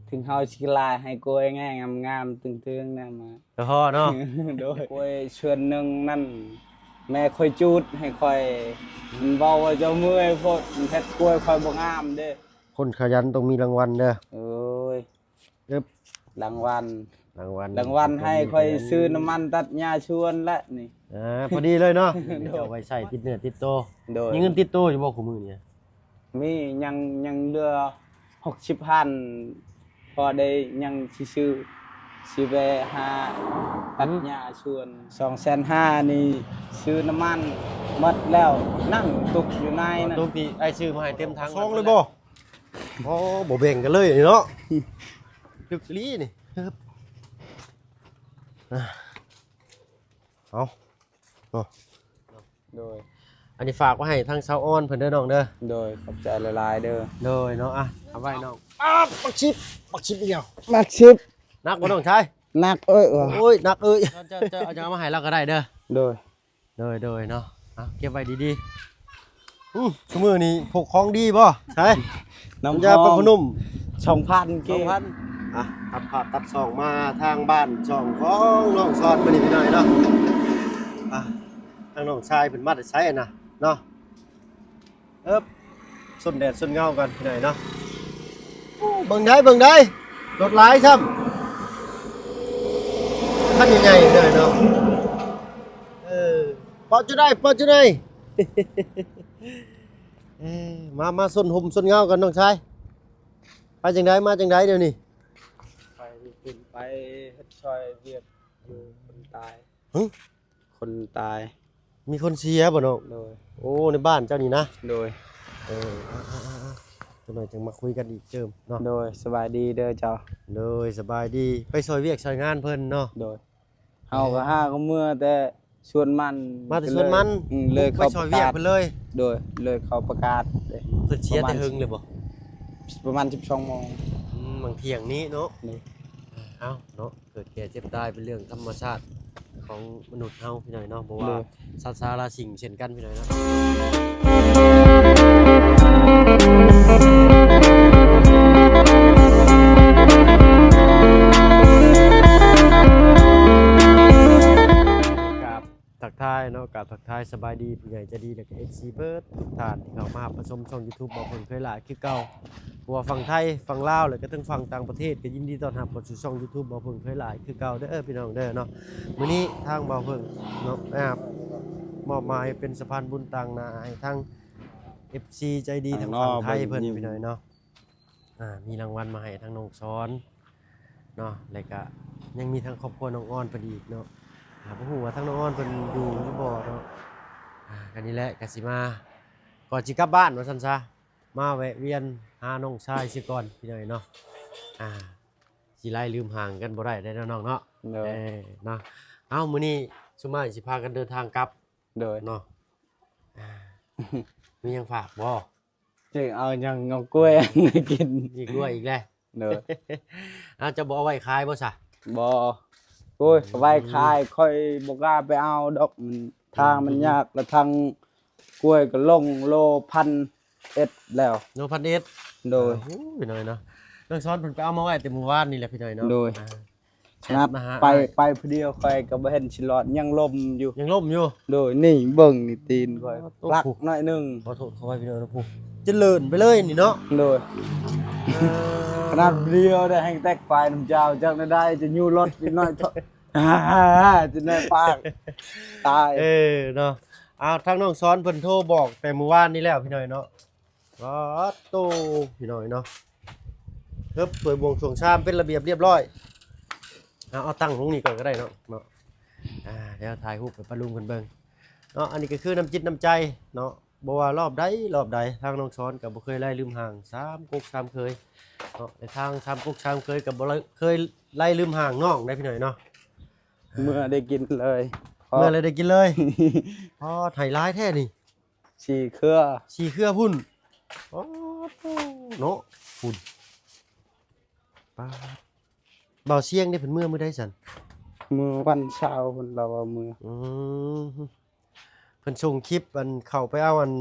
ເຖິງເຮົາຊິລາຍໃຫ້ກ້ວຍແງ່ງາມໆ ຕຶງໆ ນະມາ ກໍພໍເນາະ. ໂດຍ ກ້ວຍເຊືອນໜຶ່ງນັ້ນ ແມ່ຂ້ອຍຈູດໃຫ້ຂ້ອຍ ມັນເວົ້າວ່າເຈົ້າເມື່ອຍໂພດ ມັນເຮັດກ້ວຍຂ້ອຍບໍ່ງາມເດ້. ຄົນຂະຫຍັນຕ້ອງມີລາງວັນເດີ. ໂອ້ຍ ອຶບ ລາງວັນ ລາງວັນ ລາງວັນໃຫ້ຂ້ອຍຊື້ນ້ຳມັນຕັດຫຍ້າສວນແຫຼະນີ້. ອ່າ ພໍດີເລີຍເນາະ. ໂດຍ ເອົາໄວ້ໃຊ້ຕິດເນື້ອຕິດໂຕ. ໂດຍ ມີເງິນຕິດໂຕຢູ່ບໍ່ຄູ່ມື້ນີ້? ມີ ຍັງ ຍັງເຫຼືອຫົກສິບພັນ ພໍໄດ້ ຍັງຊິຊື້ ຊິໄປຫາຕັດຫຍ້າສວນ. ສອງແສນຫ້ານີ້ ຊື້ນ້ຳມັນໝົດແລ້ວ ນັ່ງຕຸກຢູ່ໃນນັ້ນ. ຕຸກທີ່ອ້າຍຊື້ມາໃຫ້ເຕັມຖັງ ສອງເລີຍບໍ່? ອໍ ບໍ່ແບ່ງກັນເລີຍນີ້ເນາະ. ຕຶກອີ່ຫຼີນີ້. ເອົາ ເນາະ. ໂດຍ ອັນນີ້ຝາກໄວ້ໃຫ້ທາງສາວອອນເພິ່ນເດີນ້ອງເດີ. ໂດຍ ຂອບໃຈຫຼາຍໆເດີ. ໂດຍເນາະ. ອ່ະ ເອົາໄວ້ນ້ອງ. ອ້າ ບັກຊິບ ບັກຊິບອີກແລ້ວ. ບັກຊິບ ໜັກບໍ່ນ້ອງຊາຍ? ໜັກເອີຍ. ໂອ້ຍ ໜັກເອີຍ. ເຈົ້າ ເຈົ້າ ເຈົ້າເອົາຫຍັງມາໃຫ້ລາວກໍໄດ້ເດີ. ໂດຍ ໂດຍ ໂດຍເນາະ. ເອົາເກັບໄວ້ດີໆ. ອື ຊຸມື້ນີ້ພົກຂອງດີບໍ່? ໃສ ນ້ຳຢາປາບພະນົມ ສອງພັນ ສອງພັນ. ອ່ະ ຕັດພາບຕັດຊ່ອງມາທາງບ້ານຊ່ອງຂອງນ້ອງສອນມື້ນີ້ພີ່ນ້ອງເນາະ. ອ່ະ ທາງນ້ອງຊາຍເພິ່ນມາແຕ່ໃສນະເນາະ. ເອີບ ຊົນແດດຊົນເງົາກັນພີ່ນ້ອງເນາະ. ໂອ້ ເບິ່ງໄດ໋ ເບິ່ງໄດ໋ ລົດຫຼາຍຊ້ຳ ຄັນໃຫຍ່ໆເລີຍເນາະ. ເອີ ເປາະຈຸໄດ໋ ເປາະຈຸໄດ໋. ເອີ ມາ ມາຊົນຮົ່ມຊົນເງົາກັນນ້ອງຊາຍ. ໄປຈັ່ງໃດ ມາຈັ່ງໃດດຽວນີ້? ໄປ ຂຶ້ນໄປເຮັດຊ່ອຍວຽກຢູ່ຄົນຕາຍ. ຫຶ? ຄົນຕາຍ ມີຄົນເສຍບໍ່ນ້ອງ? ໂດຍ ໂອ້ ໃນບ້ານເຈົ້ານີ້ນະ? ໂດຍ ເອີ ອ່າໆໆ ຈັກໜ້ອຍຈັ່ງມາຄຸຍກັນອີກເຕີມເນາະ. ໂດຍ ສະບາຍດີເດີເຈົ້າ. ໂດຍ ສະບາຍດີ. ໄປຊ່ອຍວຽກຊ່ອຍງານເພິ່ນເນາະ. ໂດຍ ເຮົາກໍຫາກໍເມືອແຕ່ສວນມັນ ມາແຕ່ສວນມັນ. ອືມ ເລີຍເຂົ້າໄປຊ່ອຍວຽກເພິ່ນເລີຍ. ໂດຍ ເລີຍເຂົ້າປະກາດເດ້. ເພິ່ນເສຍແຕ່ເຫິງເລີຍບໍ່? ປະມານສິບສອງໂມງ. ອືມ ບາງທ່ຽງນີ້ເນາະ. ໂດຍ ເອົາເນາະ. ເກີດແກ່ເຈັບຕາຍເປັນເລື່ອງທຳມະຊາດຂອງມະນຸດເຮົາພີ່ນ້ອງເນາະ ບໍ່ວ່າ ໂດຍ ສັດສາລາສິ່ງເຊັ່ນກັນພີ່ນ້ອງເນາະ. ກາບທັກທາຍເນາະ ກາບທັກທາຍສະບາຍດີຜູ້ໃຫຍ່ໃຈດີ ແລະກະເອັຟຊີເບິດທຸກທ່ານທີ່ເຂົ້າມາຮັບມາຊົມຊ່ອງຢູທູບ ບໍ່ເພິ່ງເຄີຍຫຼາຍຄືເກົ່າ. ບໍ່ວ່າຝັ່ງໄທ ຝັ່ງລາວ ແລະກະເຖິງຝັ່ງຕ່າງປະເທດ ກໍຍິນດີຕ້ອນຮັບເຂົ້າສູ່ຊ່ອງຢູທູບ ບໍ່ເພິ່ງເຄີຍຫຼາຍຄືເກົ່າເດີພີ່ນ້ອງເດີເນາະ. ມື້ນີ້ທາງບ່າວເພິ່ງເນາະ ໄດ້ຮັບມອບໝາຍເປັນສະພານບຸນຕາງໜ້າໃຫ້ທາງເອັຟຊີໃຈດີທາງຝັ່ງໄທເພິ່ນພີ່ນ້ອງເນາະ. ອ່າ ມີລາງວັນມາໃຫ້ທາງນ້ອງສອນເນາະ ແລະກະຍັງມີທາງຄອບຄົວນ້ອງອອນເພິ່ນອີກເນາະ. ອ່າ ບໍ່ຮູ້ວ່າທາງນ້ອງອອນເພິ່ນຢູ່ຫຼືບໍ່ເນາະ. ອ່າ ກະນີ້ແຫຼະ ກະຊິມາ ກ່ອນຊິກັບບ້ານວ່າຊັ້ນຊະ ມາແວະວຽນຫານ້ອງຊາຍເສຍກ່ອນພີ່ນ້ອງເນາະ. ອ່າ ຊິໄລ່ລືມຫ່າງກັນບໍ່ໄດ້ເດ້ເນາະນ້ອງເນາະ. ໂດຍ ເອີ ເນາະ. ເອົ້າ ມື້ນີ້ຊຸມອ້າຍຊິພາກັນເດີນທາງກັບ. ໂດຍ ເນາະ. ອ່າ ມີຫຍັງຝາກບໍ່? ເຈົ້າເອົາຫຍັງ ເອົາກ້ວຍ ອືມ ໃຫ້ກິນ. ມີກ້ວຍອີກແລ້ວ. ໂດຍ ເອົາ ເຈົ້າບໍ່ເອົາໄວ້ຂາຍບໍ່ຊະ? ບໍ່. ໂອ້ຍ ອືມ ໄວ້ຂາຍຂ້ອຍບໍ່ກ້າໄປເອົາດອກ ມັນ ທາງມັນ ອືມ ຍາກ ແລະທາງກ້ວຍກໍລົງໂລພັນເອັດແລ້ວ. ໂລພັນເອັດ. ໂດຍ ໂອ້ຍ ນ້ອງເນາະ ນ້ອງສອນເພິ່ນໄປເອົາມາໄວ້ແຕ່ມື້ວານນີ້ແຫຼະພີ່ນ້ອງເນາະ. ໂດຍ ອ່າ ຂະໜາດໄປ ໄປຜູ້ດຽວຂ້ອຍກໍບໍ່ເຫັນຊິລອດ ຍັງລົ້ມຢູ່ ຍັງລົ້ມຢູ່. ໂດຍ ນີ້ເບິ່ງນີ້ຕີນຂ້ອຍ ໂອ້ໂຫ ພລັກໜ້ອຍໜຶ່ງ. ຂໍໂທດຂໍອະໄພພີ່ນ້ອງເນາະ ຜູ້ຈະເລີນໄປເລີຍນີ້ເນາະ. ໂດຍ ເອີ ຂະໜາດຜູ້ດຽວໄດ້ແຮງແຕກປາຍນຳເຈົ້າ ຈັກແນວໃດຈະຍູ້ລົດອີກໜ້ອຍ ຈະໄດ້ປາກຕາຍ. ເອີ ເນາະ. ເອົາ ທາງນ້ອງສອນເພິ່ນໂທບອກແຕ່ມື້ວານນີ້ແລ້ວພີ່ນ້ອງເນາະ. ປາດໂຕ ພີ່ນ້ອງເນາະ ເຮີບ ຖ້ວຍບ່ວງຖ້ວຍຊາມເປັນລະບຽບລຽບຮ້ອຍ. ເອົາ ເອົາຕັ້ງລົງນີ້ກ່ອນກໍໄດ້ເນາະ ເນາະ. ອ່າ ດຽວຖ່າຍຮູບໃຫ້ປ້າລຸງເພິ່ນເບິ່ງເນາະ. ອັນນີ້ກໍຄືນ້ຳຈິດນ້ຳໃຈເນາະ ບໍ່ວ່າລອບໃດລອບໃດ ທາງນ້ອງສອນກໍບໍ່ເຄີຍໄລ່ລືມຫ່າງສາມກົກສາມເຄີຍເນາະ ແລະທາງສາມກົກສາມເຄີຍກໍບໍ່ເຄີຍໄລ່ລືມຫ່າງນ້ອງໄດ໋ ພີ່ນ້ອງເນາະ. ເມື່ອໄດ້ກິນເລີຍ ເມື່ອແລ້ວໄດ້ກິນເລີຍ. ອໍ ໄຖຫຼາຍແທ້ນີ້. ສີ່ເຄືອ ສີ່ເຄືອພຸ້ນ. ໂອ້ ເນາະ ພຸ້ນ ປາດ. ບ່າວຊຽງເດ້ ເພິ່ນເມືອມື້ໃດຊັ້ນ? ມື້ວັນເສົາພຸ້ນ ລາວວ່າເມືອ. ອືມ ເພິ່ນສົ່ງຄລິບອັນເຂົ້າໄປເອົາອັນ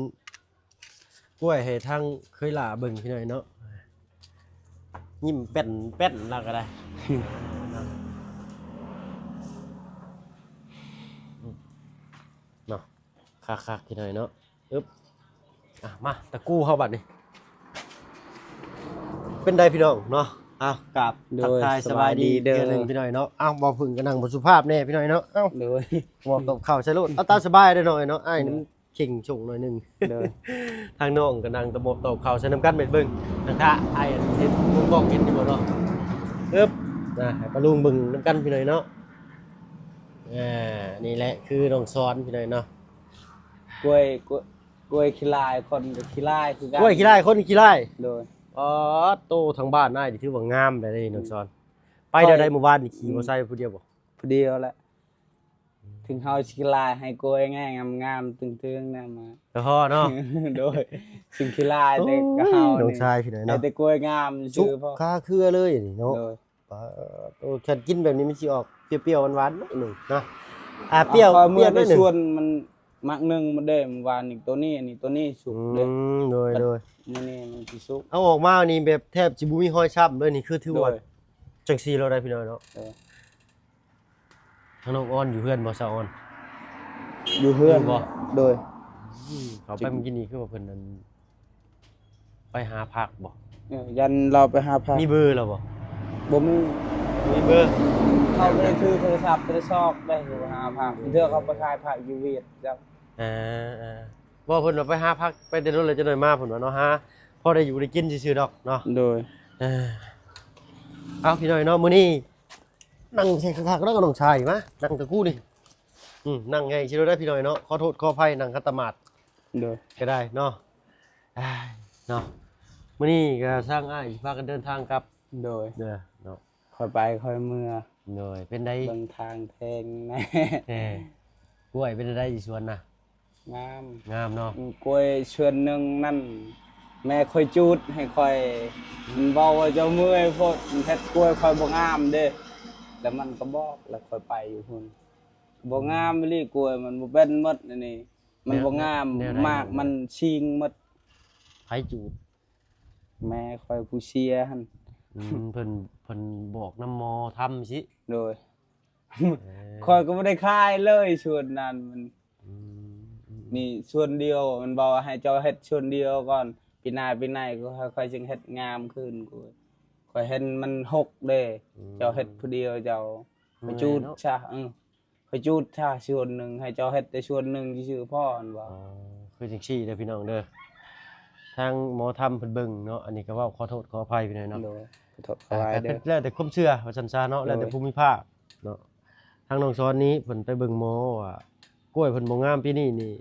ກ້ວຍໃຫ້ທາງເຄີຍຫຼ້າເບິ່ງພີ່ນ້ອງເນາະ. ຍິ້ມແປ້ນໆ ລາວກໍໄດ້ ເນາະ ຄັກໆ ພີ່ນ້ອງເນາະ. ອຶບ ອ່ະ ມາຕະກູ້ເຮົາບັດນີ້ ເປັນໃດພີ່ນ້ອງເນາະ? ອ້າວ ກາບ ໂດຍ ທັກທາຍສະບາຍດີ ສະບາຍດີເດີ ເທື່ອໜຶ່ງພີ່ນ້ອງເນາະ. ອ້າວ ບໍ່ເພິ່ງກໍນັ່ງບໍ່ສຸພາບແດ່ພີ່ນ້ອງເນາະ. ອ້າວ ໂດຍ ໝອບຕອບຂ່າວໃສ່ໂລດ ເອົາຕາມສະບາຍເດີນ້ອງເນາະ. ອ້າຍ ໂດຍ ມັນເຄັ່ງຊົງໜ້ອຍໜຶ່ງ ໂດຍ ທາງນ້ອງກໍນັ່ງຕະໝອບຕອບຂ່າວໃສ່ນຳກັນແມ່ນເບິ່ງ ທາງຖ້າອ້າຍເຮັດວງບອກເຫັນຢູ່ບໍ່ເນາະ? ອຶບ ນະ ໃຫ້ປ້າລຸງເບິ່ງນຳກັນພີ່ນ້ອງເນາະ. ອ່າ ນີ້ແຫຼະຄືນ້ອງສອນພີ່ນ້ອງເນາະ. ກ້ວຍ ກ້ວຍ ກ້ວຍຂີ້ລາຍ ຄົນກໍຂີ້ລາຍຄືກັນ ກ້ວຍຂີ້ລາຍ ຄົນຂີ້ລາຍ. ໂດຍ ອໍ ໂຕ ທາງບ້ານອ້າຍນີ້ຖືວ່າງາມໄດ໋ເດ້ ອືມ ນ້ອງສອນ. ໄປແນວໃດມື້ວານນີ້ ຂີ່ມໍໄຊຜູ້ດຽວບໍ່? ຜູ້ດຽວແຫຼະ ອືມ ເຖິງເຮົາຊິຂີ້ລາຍ ໃຫ້ກ້ວຍງາມໆ ຕຶງໆ ນຳມາ ກໍພໍເນາະ. ໂດຍ ຊິງຂີ້ລາຍແຕ່ ໂອ້ຍ ເຮົາ ນ້ອງຊາຍພີ່ນ້ອງເນາະ ໃຫ້ແຕ່ກ້ວຍງາມຊື່ ພໍ ຄາເຄືອເລີຍນີ້ເນາະ. ໂດຍ ປາດໂຕ ຄັນກິນແບບນີ້ມັນຊິອອກປ່ຽວໆ ຫວານໆ ໜ້ອຍໜຶ່ງເນາະ. ອ່າ ປ່ຽວ ເອົາ ຂ້ອຍເມືອ ປ່ຽວໜ້ອຍໜຶ່ງ ແຕ່ສວນມັນໝາກໜຶ່ງ ມັນໄດ້ ມື້ວານນີ້ ໂຕນີ້ ອັນນີ້ ໂຕນີ້ສຸກເດ້. ອືມ ໂດຍ ໂດຍ ມື້ນີ້ມັນຊິສຸກ. ເອົາອອກມານີ້ແບບແທບຊິບໍ່ມີຮອຍຊ້ຳເລີຍນີ້ ຄືຖືວ່າ ໂດຍ ຈັ່ງຊີ້ເລີຍໄດ໋ພີ່ນ້ອງເນາະ. ເອີ ທາງນ້ອງອອນຢູ່ເຮືອນບໍ່ ສາວອອນ? ຢູ່ເຮືອນ ຢູ່ບໍ່? ໂດຍ ອືມ ເຂົ້າໄປມື້ກີ້ນີ້ຄືວ່າເພິ່ນນັ້ນ ໄປຫາຜັກບໍ່? ເອີ ຢ້ານລາວໄປຫາຜັກ. ມີເບີລາວບໍ່? ບໍ່ມີ ບໍ່ມີເບີ. ເຂົາບໍ່ໄດ້ຖືໂທລະສັບໄປຊອກໄດ້ຫາຜັກ ເທື່ອເຂົາໄປຂາຍຜັກຢູ່ຫວຽດເຈົ້າ. ເອີ ເອີ ບໍ່ ເພິ່ນວ່າໄປຫາຜັກ ໄປແຕ່ດົນແລ້ວ ຈັກໜ້ອຍມາ ເພິ່ນວ່າເນາະ ຫາພໍໄດ້ຢູ່ໄດ້ກິນຊື່ໆ ດອກເນາະ. ໂດຍ ເອີ ເອົາ ພີ່ນ້ອງເນາະ ມື້ນີ້ນັ່ງໃສ່ຄັກໆ ແລ້ວກໍນ້ອງຊາຍມານັ່ງຕະກູ້ນີ້. ອືມ ນັ່ງໃຫຍ່ຊິໂລດໄດ້ພີ່ນ້ອງເນາະ. ຂໍໂທດຂໍອະໄພ ນັ່ງຂັດຕະໝາດ ໂດຍ ກໍໄດ້ເນາະ. ອ້າຍ ເນາະ ມື້ນີ້ກໍທາງອ້າຍຊິພາກັນເດີນທາງກັບ. ໂດຍ ເດີເນາະ ຄ່ອຍໄປຄ່ອຍເມືອ. ໂດຍ ເປັນໃດ ເບິ່ງທາງແພງແນ່. ເອີ ກ້ວຍເປັນໃດຢູ່ສວນນະ? ງາມ ງາມເນາະ. ອືມ ກ້ວຍເຊືອນໜຶ່ງນັ້ນ ແມ່ຂ້ອຍຈູດໃຫ້ຂ້ອຍ ມັນເວົ້າວ່າເຈົ້າເມື່ອຍໂພດ ມັນເຮັດກ້ວຍຂ້ອຍບໍ່ງາມເດ້ ແລ້ວມັນກໍບອກ ແລ້ວຂ້ອຍໄປຢູ່ພຸ້ນ ບໍ່ງາມອີ່ຫຼີ ກ້ວຍມັນບໍ່ເປັນໝົດອັນນີ້ ມັນບໍ່ງາມ ແນວໃດ ໝາກມັນຊິງໝົດ. ໃຜຈູດ? ແມ່ຂ້ອຍຜູ້ເຊຍຫັ້ນ. ອືມ ເພິ່ນ ເພິ່ນບອກນຳໝໍທຳຊິ. ໂດຍ ເອີ ຂ້ອຍກໍບໍ່ໄດ້ຂາຍເລີຍສວນນັ້ນ ມັນ ອືມ ອືມ ນີ້ສວນດຽວ ມັນບອກວ່າໃຫ້ເຈົ້າເຮັດສວນດຽວກ່ອນ ປີໜ້າ ປີໃໝ່ກໍຄ່ອຍ ຄ່ອຍຈຶ່ງເຮັດງາມຂຶ້ນ. ຂ້ອຍ ຂ້ອຍເຫັນມັນຫົກເດ້. ອືມ ເຈົ້າເຮັດຜູ້ດຽວເຈົ້າ ເມື່ອຍເນາະ ໄປຈູດຊະ. ເອີ ຂ້ອຍຈູດຊະສ່ວນໜຶ່ງ ໃຫ້ເຈົ້າເຮັດແຕ່ສ່ວນໜຶ່ງຊື່ໆ ພໍ ມັນວ່າ. ອໍ ຄືຈັ່ງຊີ້ເດີພີ່ນ້ອງເດີ ທາງໝໍທຳເພິ່ນເບິ່ງເນາະ. ອັນນີ້ກໍເວົ້າຂໍໂທດຂໍອະໄພພີ່ນ້ອງເນາະ. ໂດຍ ຂໍໂທດຂໍອະໄພເດີ ແລ້ວແຕ່ຄວາມເຊື່ອວ່າຊັ້ນຊະເນາະ. ໂດຍ ແລ້ວແຕ່ພູມິພາກເນາະ. ທາງນ້ອງສອນນີ້ເພິ່ນໄປເບິ່ງໝໍວ່າ ກ້ວຍເພິ່ນບໍ່ງາມປີນີ້ນີ້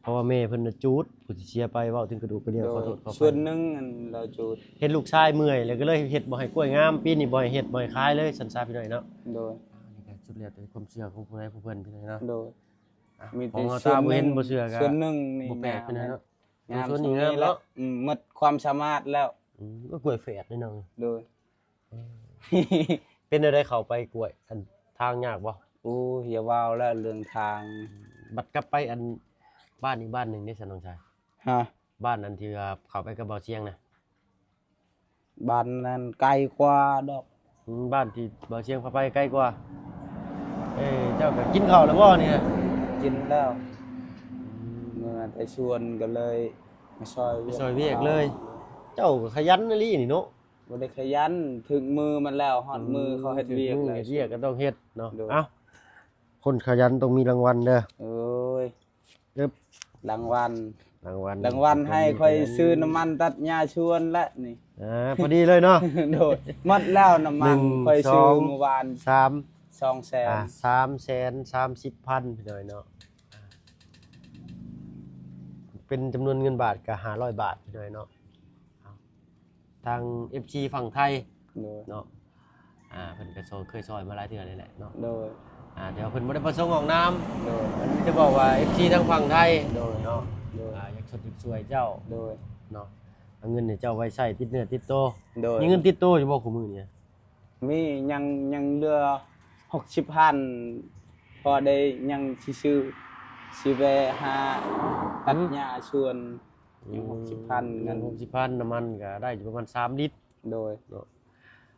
ເພາະວ່າແມ່ເພິ່ນນ່ະຈູດ ຜູ້ທີ່ເສຍໄປ ເວົ້າເຖິງກະດູກກະດຽວ. ໂດຍ ຂໍໂທດຂໍອະໄພ ສ່ວນໜຶ່ງ ອັນລາວຈູດ ເຮັດລູກຊາຍເມື່ອຍ ແລ້ວກໍເລີຍເຮັດບໍ່ໃຫ້ກ້ວຍງາມ ປີນີ້ບໍ່ໃຫ້ເຮັດ ບໍ່ໃຫ້ຂາຍເລີຍ ຊັ້ນຊະພີ່ນ້ອງເນາະ. ໂດຍ ອັນນີ້ກໍສຸດແລ້ວແຕ່ຄວາມເຊື່ອຂອງຜູ້ໃດຜູ້ເພິ່ນພີ່ນ້ອງເນາະ. ໂດຍ ອ່ະ ມີແຕ່ສ່ວນໜຶ່ງ ບໍ່ເຫັນບໍ່ເຊື່ອກໍ ສ່ວນໜຶ່ງນີ້ ບໍ່ແປກພີ່ນ້ອງເນາະ. ງາມ ສ່ວນນີ້ງາມແລ້ວ ອືມ ໝົດຄວາມສາມາດແລ້ວ. ອືມ ກໍກ້ວຍແຝດນີ້ເນາະ. ໂດຍ ເອີ ເປັນແນວໃດເຂົ້າໄປກ້ວຍ ອັນ ທາງຍາກບໍ່? ໂອ້ຍ ຢ່າເວົ້າແລ້ວເລື່ອງທາງ. ບັດກັບໄປອັນ ບ້ານອີກບ້ານໜຶ່ງເດ້ຊັ້ນນ້ອງຊາຍ? ຮະ? ບ້ານອັນທີ່ວ່າເຂົ້າໄປກັບບ່າວຊຽງນະ? ບ້ານນັ້ນໄກກວ່າດອກ. ອືມ ບ້ານທີ່ບ່າວຊຽງພາໄປໄກກວ່າ. ເອີ ເຈົ້າກໍກິນເຂົ້າແລ້ວບໍ່ນີ້? ກິນແລ້ວ. ອືມ ເມື່ອແຕ່ຊວນກໍເລີຍມາຊ່ອຍວຽກ ມາຊ່ອຍວຽກເລີຍ. ເຈົ້າກໍຂະຫຍັນອີ່ຫຼີນີ້ເນາະ. ບໍ່ໄດ້ຂະຫຍັນ ຖືກມືມັນແລ້ວ ຮອດມືເຂົາເຮັດວຽກ ອືມ ແລ້ວ ຖືກມືເຮັດວຽກກໍຕ້ອງເຮັດເນາະ. ໂດຍ ເອົ້າ ຄົນຂະຫຍັນຕ້ອງມີລາງວັນເດີ. ໂອ້ຍ ເອີບ ລາງວັນ ລາງວັນ ລາງວັນໃຫ້ຂ້ອຍຊື້ນ້ຳມັນຕັດຫຍ້າສວນແຫຼະນີ້. ອ່າ ພໍດີເລີຍເນາະ. ໂດຍ ໝົດແລ້ວນ້ຳມັນ ໜຶ່ງ ຂ້ອຍຊື້ ສອງ ມື້ວານ ສາມ ສອງແສນ ອ່າ ສາມແສນສາມສິບພັນ ພີ່ນ້ອງເນາະ. ເປັນຈຳນວນເງິນບາດກໍຫ້າຮ້ອຍບາດ ພີ່ນ້ອງເນາະ. ທາງເອັຟຊີຝັ່ງໄທ ໂດຍ ເນາະ ອ່າ ເພິ່ນກໍຊ່ອຍ ເຄີຍຊ່ອຍມາຫຼາຍເທື່ອແລ້ວແຫຼະເນາະ. ໂດຍ ອ່າ ແຕ່ວ່າເພິ່ນບໍ່ໄດ້ປະສົງອອກນາມ. ໂດຍ ເພິ່ນມີແຕ່ບອກວ່າເອັຟຊີທາງຝັ່ງໄທ ໂດຍ ເນາະ ໂດຍ ອ່າ ຢາກຊ່ອຍ ຢາກຊ່ວຍເຈົ້າ. ໂດຍ ເນາະ ເອົາເງິນໃຫ້ເຈົ້າໄວ້ໃຊ້ຕິດເນື້ອຕິດໂຕ. ໂດຍ ມີເງິນຕິດໂຕຢູ່ບໍ່ຄູ່ມື້ນີ້? ມີ ຍັງ ຍັງເຫຼືອຫົກສິບພັນ ພໍໄດ້ ຍັງຊິຊື້ ຊິແວ່ຫາຕັດຫຍ້າສວນ. ອືມ ຍັງຫົກສິບພັນ ເງິນຫົກສິບພັນ ນ້ຳມັນກໍໄດ້ຢູ່ປະມານສາມລິດ. ໂດຍ ເນາະ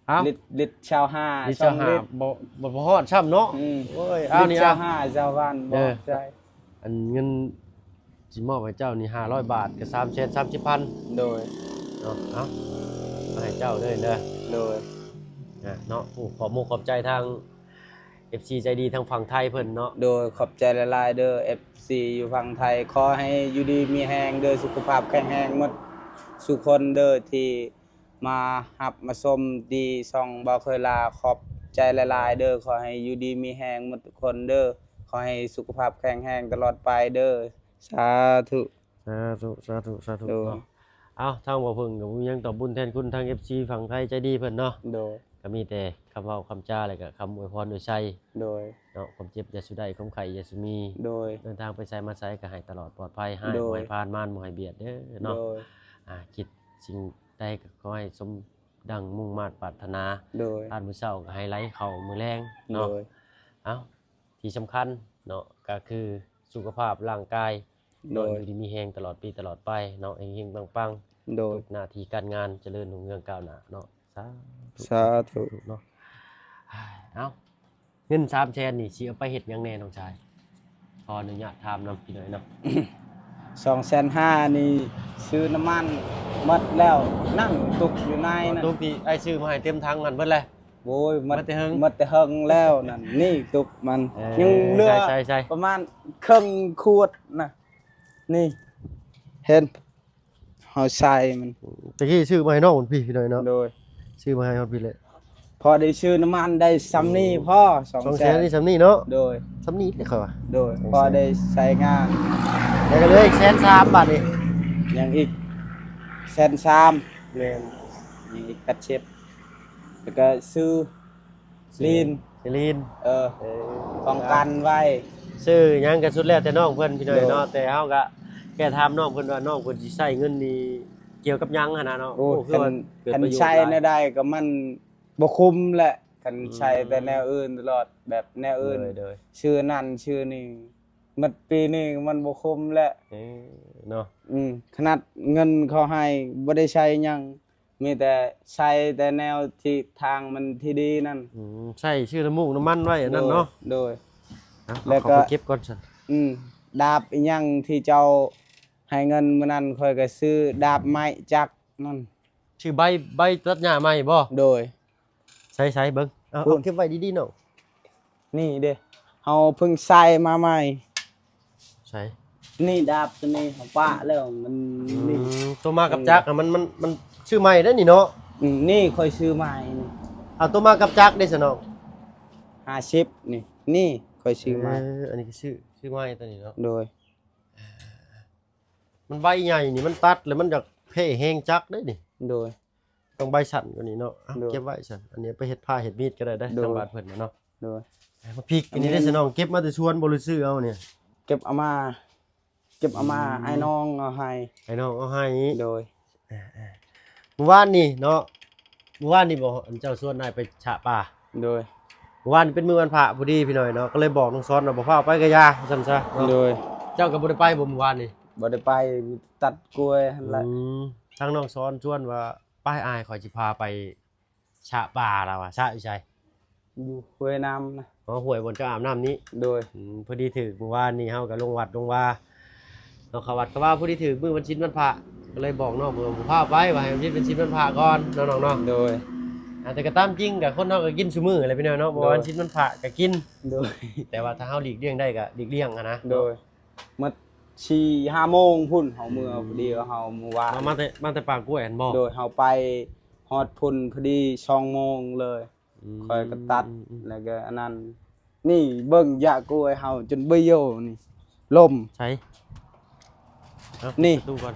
ເອົ້າ ລິດ ລິດຊາວຫ້າ ລິດຊາວຫ້າ ສອງລິດ ບໍ່ ບໍ່ ບໍ່ຮອດຊ້ຳເນາະ ອືມ ໂອ້ຍ ເອົາ ລິດ ນີ້ ຊາວຫ້າ ຊາວພັນ ເອີ ບໍ່ໃຊ້ ອັນເງິນຊິມອບໃຫ້ເຈົ້ານີ້ຫ້າຮ້ອຍບາດ ກໍສາມແສນສາມສິບພັນ ໂດຍ ເນາະ ເອົາ ມາໃຫ້ເຈົ້າເດີ ເດີ ໂດຍ ນະ ເນາະ ໂອ້ ຂອບມຸກຂອບໃຈທາງ ເອັຟຊີ ໃຈດີທາງຝັ່ງໄທເພິ່ນເນາະ ໂດຍ ຂອບໃຈຫຼາຍໆເດີ ເອັຟຊີ ຢູ່ຝັ່ງໄທ ຂໍໃຫ້ຢູ່ດີມີແຮງເດີ ສຸຂະພາບແຂງແຮງໝົດສູ່ຄົນເດີ ທີ່ມາຮັບມາຊົມທີ່ຊ່ອງບໍ່ເຄີຍລາ ຂອບໃຈຫຼາຍໆເດີ ຂໍໃຫ້ຢູ່ດີມີແຮງໝົດທຸກຄົນເດີ ຂໍໃຫ້ສຸຂະພາບແຂງແຮງຕະຫຼອດໄປເດີ ສາທຸ ສາທຸ ສາທຸ ສາທຸ ໂດຍ ເນາະ ເອົ້າ ທາງບໍ່ເພິ່ງກໍບໍ່ມີຫຍັງຕອບບຸນແທນຄຸນທາງ ເອັຟຊີ ຝັ່ງໄທໃຈດີເພິ່ນເນາະ ໂດຍ ກໍມີແຕ່ຄຳເວົ້າຄຳຈາ ແລະກໍຄຳອວຍພອນອວຍໄຊ ໂດຍ ເນາະ ຄວາມເຈັບຢ່າສູ່ໄດ້ ຄວາມໄຂ້ຢ່າສູ່ມີ ໂດຍ ເດີນທາງໄປໃສມາໃສກໍໃຫ້ຕະຫຼອດປອດໄພ ຮ້າຍ ໂດຍ ບໍ່ໃຫ້ຜ່ານ ມານບໍ່ໃຫ້ບຽດເດີເນາະ ໂດຍ ອ່າ ຄິດສິ່ງໃດກໍຂໍໃຫ້ສົມດັ່ງມຸ່ງມາດປາດຖະໜາ ໂດຍ ທານມື້ເຊົ້າກໍໃຫ້ໄຫຼເຂົ້າມື້ແລງເນາະ ໂດຍ ເອົ້າ ທີ່ສຳຄັນເນາະ ກໍຄືສຸຂະພາບຮ່າງກາຍ ໂດຍ ຢູ່ດີມີແຮງຕະຫຼອດປີຕະຫຼອດໄປເນາະ ເຮັງໆປັງໆ ໂດຍ ທຸກໜ້າທີ່ການງານຈະເລີນຮຸ່ງເຮືອງກ້າວໜ້າເນາະ ສາທຸ ສາທຸ ສາທຸເນາະ ເອົ້າ ເງິນສາມແສນນີ້ຊິເອົາໄປເຮັດຫຍັງແດ່ນ້ອງຊາຍ? ຂໍອະນຸຍາດຖາມນຳພີ່ນ້ອງເນາະ ສອງແສນຫ້ານີ້ຊື້ນ້ຳມັນໝົດແລ້ວ ນັ້ນຕຸກຢູ່ໃນນັ້ນ ຕຸກທີ່ອ້າຍຊື້ມາໃຫ້ເຕັມຖັງນັ້ນເບິດແລ້ວ ໂອ້ຍ ໝົດ ໝົດແຕ່ເຫິງ ໝົດແຕ່ເຫິງແລ້ວນັ້ນ ນີ້ຕຸກມັນ ເອີ ຍັງເຫຼືອ ໃສ່ໆໆ ປະມານເຄິ່ງຂວດນະ ນີ້ ເຫັນ ເຮົາໃສ່ມັນ ຕະກີ້ຊື້ມາໃຫ້ນ້ອງພຸ້ນພີ່ ພີ່ນ້ອງເນາະ ໂດຍ ຊື້ມາໃຫ້ຮອດພີ້ແຫຼະ ພໍໄດ້ຊື້ນ້ຳມັນໄດ້ຊ່ຳນີ້ພໍ ສອງແສນ ສອງແສນນີ້ຊ່ຳນີ້ເນາະ ໂດຍ ຊ່ຳນີ້ແຫຼະຂ້ອຍວ່າ ໂດຍ ພໍໄດ້ໃຊ້ງານ ແລ້ວກໍເຫຼືອອີກແສນສາມບາດນີ້ ຍັງອີກແສນສາມ ແມ່ນ ຍັງອີກແປດສິບ ແລ້ວກໍຊື້ ລີນ ລີນ ເອີ ເອີ ປ້ອງກັນໄວ້ ຊື້ຫຍັງກໍສຸດແລ້ວແຕ່ນ້ອງເພິ່ນພີ່ນ້ອງເນາະ ໂດຍ ແຕ່ເຮົາກໍແຄ່ຖາມນ້ອງເພິ່ນວ່າ ນ້ອງເພິ່ນຊິໃຊ້ເງິນນີ້ກ່ຽວກັບຫຍັງຫັ້ນນະເນາະ ໂອ້ ໂອ້ ຄືວ່າເກີດປະໂຫຍດຫຼາຍ ຄັນໃຊ້ແນວໃດກໍມັນບໍ່ຄຸ້ມແຫຼະ ຄັນໃຊ້ ອືມ ແຕ່ແນວອື່ນຕະຫຼອດ ແບບແນວອື່ນ ໂດຍ ໂດຍ ຊື້ນັ້ນຊື້ນີ້ ໝົດປີນີ້ມັນບໍ່ຄຸ້ມແຫຼະ ເອີ ເນາະ ອືມ ຂະໜາດເງິນເຂົາໃຫ້ບໍ່ໄດ້ໃຊ້ຫຍັງ ມີແຕ່ໃສ່ແຕ່ແນວທີ່ທາງມັນທີ່ດີນັ້ນ ອືມ ໃສ່ຊື້ນ້ຳມູກນ້ຳມັນໄວ້ອັນນັ້ນເນາະ ໂດຍ ໂດຍ ເອົາ ແລ້ວກໍເອົາເຂົ້າໄປເກັບກ່ອນຊັ້ນ ອືມ ດາບອີຫຍັງທີ່ເຈົ້າໃຫ້ເງິນມື້ນັ້ນ ຂ້ອຍກໍຊື້ດາບໄມ້ຈັກນັ້ນ ຊື້ໃບ ໃບຕັດຫຍ້າໃໝ່ບໍ່? ໂດຍ ໃສ່ໆ ເບິ່ງ ເອົາ ເອົາເກັບໄວ້ດີໆ ເນາະ ນີ້ເດ້ ເຮົາເພິ່ງໃສ່ມາໃໝ່ ໃສ ນີ້ດາບໂຕນີ້ເຮົາປະແລ້ວ ມັນ ອືມ ນີ້ ໂຕມາກັບຈັກ ມັນ ມັນ ມັນຊື້ໃໝ່ເດ້ນີ້ເນາະ ອືມ ນີ້ຂ້ອຍຊື້ໃໝ່ນີ້ ເອົາ ໂຕມາກັບຈັກເດ້ຊະນ້ອງ ຫ້າສິບ ນີ້ ນີ້ຂ້ອຍຊື້ໃໝ່ ເອີ ອັນນີ້ຄືຊື້ ຊື້ໃໝ່ໂຕນີ້ເນາະ ໂດຍ ມັນໃບໃຫຍ່ນີ້ ມັນຕັດແລ້ວມັນຢາກແພ້ແຮງຈັກເດ້ນີ້ ໂດຍ ຕ້ອງໃບສັ້ນກວ່ານີ້ເນາະ ເອົາ ໂດຍ ເກັບໄວ້ຊັ້ນ ອັນນີ້ໄປເຮັດພ້າເຮັດມີດກໍໄດ້ເດ້ ໂດຍ ທາງບ້ານເພິ່ນນະເນາະ ໂດຍ ມາພິກອັນນີ້ເດ້ຊະນ້ອງ ເກັບມາແຕ່ສວນບໍ່ ຫຼືຊື້ເອົານີ້? ເກັບເອົາມາ ເກັບເອົາມາ ອືມ ອ້າຍນ້ອງເອົາໃຫ້ ອ້າຍນ້ອງເອົາໃຫ້ ໂດຍ ເອີໆ ມື້ວານນີ້ເນາະ ມື້ວານນີ້ບໍ່ ອັນເຈົ້າຊວນອ້າຍໄປຊະປາ ໂດຍ ມື້ວານນີ້ເປັນມື້ວັນພະພໍດີພີ່ນ້ອງເນາະ ກໍເລີຍບອກນ້ອງຊອນວ່າບໍ່ຟ້າວໄປກະຢ່າ ວ່າຊັ້ນຊະເນາະ ໂດຍ ເຈົ້າກໍບໍ່ໄດ້ໄປບໍ່ມື້ວານນີ້? ບໍ່ໄດ້ໄປ ຕັດກ້ວຍຫັ້ນແຫຼະ ອືມ ທາງນ້ອງຊອນຊວນວ່າ ໄປອ້າຍ ຂ້ອຍຊິພາໄປຊະປາ ລາວວ່າ ຊະຢູ່ໃສ? ຢູ່ຫ້ວຍນ້ຳນະ ອໍ ຫ້ວຍບ່ອນເຈົ້າອາບນ້ຳນີ້ ໂດຍ ອືມ ພໍດີຖືກມື້ວານນີ້ເຮົາກໍລົງວັດລົງວາ ເນາະ ເຂົ້າວັດເຂົ້າວາ ພໍດີຖືກມື້ວັນສິນວັນພະ ກໍເລີຍບອກນ້ອງເພິ່ນວ່າ ບໍ່ພາໄປ ວ່າໃຫ້ມັນເປັນສິນວັນພະກ່ອນເນາະ ນ້ອງເນາະ ໂດຍ ອ່າ ແຕ່ກໍຕາມຈິງກໍຄົນເຮົາກໍກິນຊຸມື້ແຫຼະພີ່ນ້ອງເນາະ ບໍ່ວ່າ ໂດຍ ວັນສິນວັນພະກໍກິນ ໂດຍ ແຕ່ວ່າຖ້າເຮົາຫຼີກລ້ຽງໄດ້ກໍຫຼີກລ້ຽງຫັ້ນນະ ໂດຍ ເນາະ ໝົດສີ່ຫ້າໂມງພຸ້ນ ເຮົາເມືອ ອືມ ພໍດີເຮົາມື້ວານ ມາ ມາແຕ່ ມາແຕ່ປ່າກ້ວຍຫັ້ນບໍ່? ໂດຍ ເຮົາໄປຮອດພຸ້ນພໍດີສອງໂມງເລີຍ ອືມ ຂ້ອຍກໍຕັດ ອືມໆໆ ແລ້ວກໍອັນນັ້ນ ນີ້ເບິ່ງຢາກກ້ວຍເຮົາຈົນເບຍໂຍນີ້ ລົມ ໃສ? ເອົາ ນີ້ ປິດປະຕູກ່ອນ